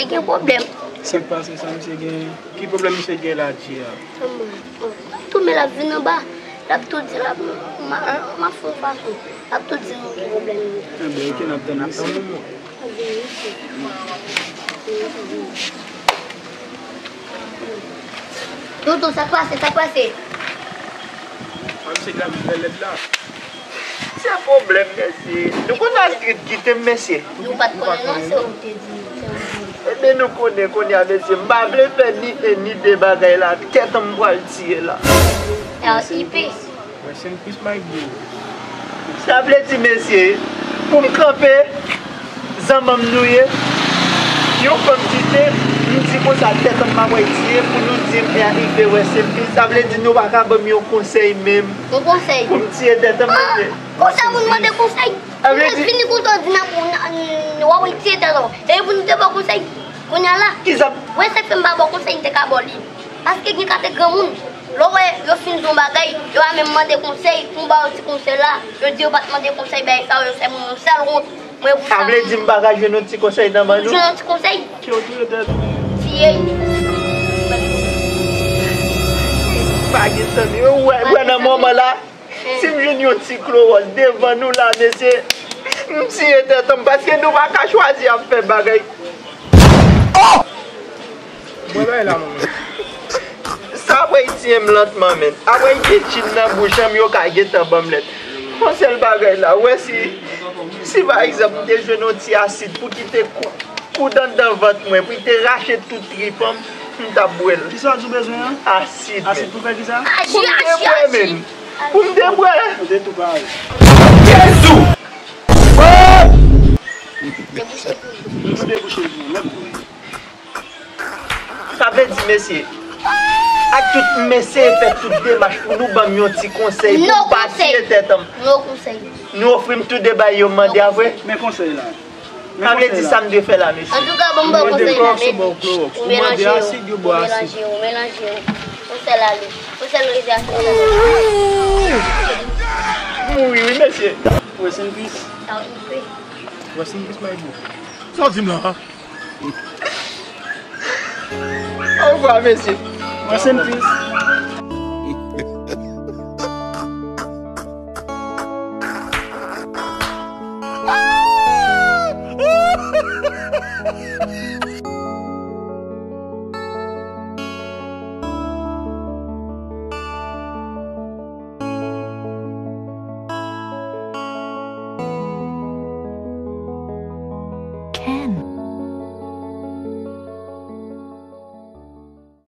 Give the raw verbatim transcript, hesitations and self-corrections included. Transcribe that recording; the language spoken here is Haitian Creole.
Gen pwoblèm. Sa k pase sa misye gen? Ki pwoblèm misye gen la, Dji a? Tou men l ap vin anba. L ap tou di, l ap, m a, m a fè yon fason. L ap tou di nou ki pwoblèm li. Enben, ok, n ap tann misye. Tonton, sa k pase, sa k pase? A, misye k ap vin fè lèd la. Se pwoblèm, mesye. Nou konn Astrid kite m, mesye. Nou pa t konnen non, se ou te di nou, se ou di nou. Ebyen, nou konnen kounye a, mesye. M pa vle fè ni en ni de bagay la. Tèt an m pral tiye la. R I P. Rest in peace, my bro. Sa vle di, mesye, pou m kanpe, zanmanm nou ye, yon fanm kite m, m di konsa tèt an m pa pral tiye, pou nou di m R I P, rest in peace. Sa vle di nou pa ka ban m yon konsèy menm. Yon konsèy? Pou m tiye tèt an, mesye. Konsa moun mande konsèy. Sa vle di vini kote w di n ap, n, n, w ap tiye tèt ou. E pou nou te ba w konsèy. Kounye a la. Kisa? Wè sa k fè m pa ba w konsèy, m te ka ba w li. Paske gen kate granmoun, lè w wè yo fin di yon bagay, yo pa menm mande konsèy, pou m ba yo ti konsèy la, yo di yo pa t mande konsèy, bagay sa yo, yo fè moun yon sèl wont. Mwen pou sa. Sa vle di m pa ka jwenn yon ti konsèy nan men nou? Jwenn yon ti konsèy? Ki otorite? Tiye. Pa gen zanmi, ou wè, wè nan moman la, si m jwenn yon ti klowòl devan nou la, mesye, m tiye tèt an m, paske nou pa ka chwazi ap fè bagay. Mwen bay la, mwen. Sa apre y tiye m lantman, men. Apre y gen tchim nan bouch an m, yo ka gentan ban m lèd. Yon sèl bagay la, wè si, si pa egzanp, m te jwenn yon ti asid pou ki te kou, kou anndan vant mwen, pou y te rache tout trip an m, m t ap bwè l. Kisa w di w bezwen an? Asid, men. Asid pou fè kisa? Pou m te bwè, men. Pou m te bwè. Ou te tou pare. Jezi! Debouche pou li. Nou tou debouche pou li, menm tou. Sa vle di, mesye, ak tout, m eseye fè tout demach pou nou ban m yon ti konsèy pou m pa tiye tèt an m. No konsèy. Nou ofri m tou de bagay yo mande a vre? Men konsèy la. Sa vle di sa m dwe fè la, mesye? Antouka, ban m ba w konsèy la, men ou melanje yo, ou melanje yo, ou melanje yo. Yon sèl ale, yon sèl rete a, yon sèl ale. Mouri, wi, mesye. Rest in peace. Rest in peace, my bro. Sa w di m la? Au revoir, mesye. Rest in peace. Ken.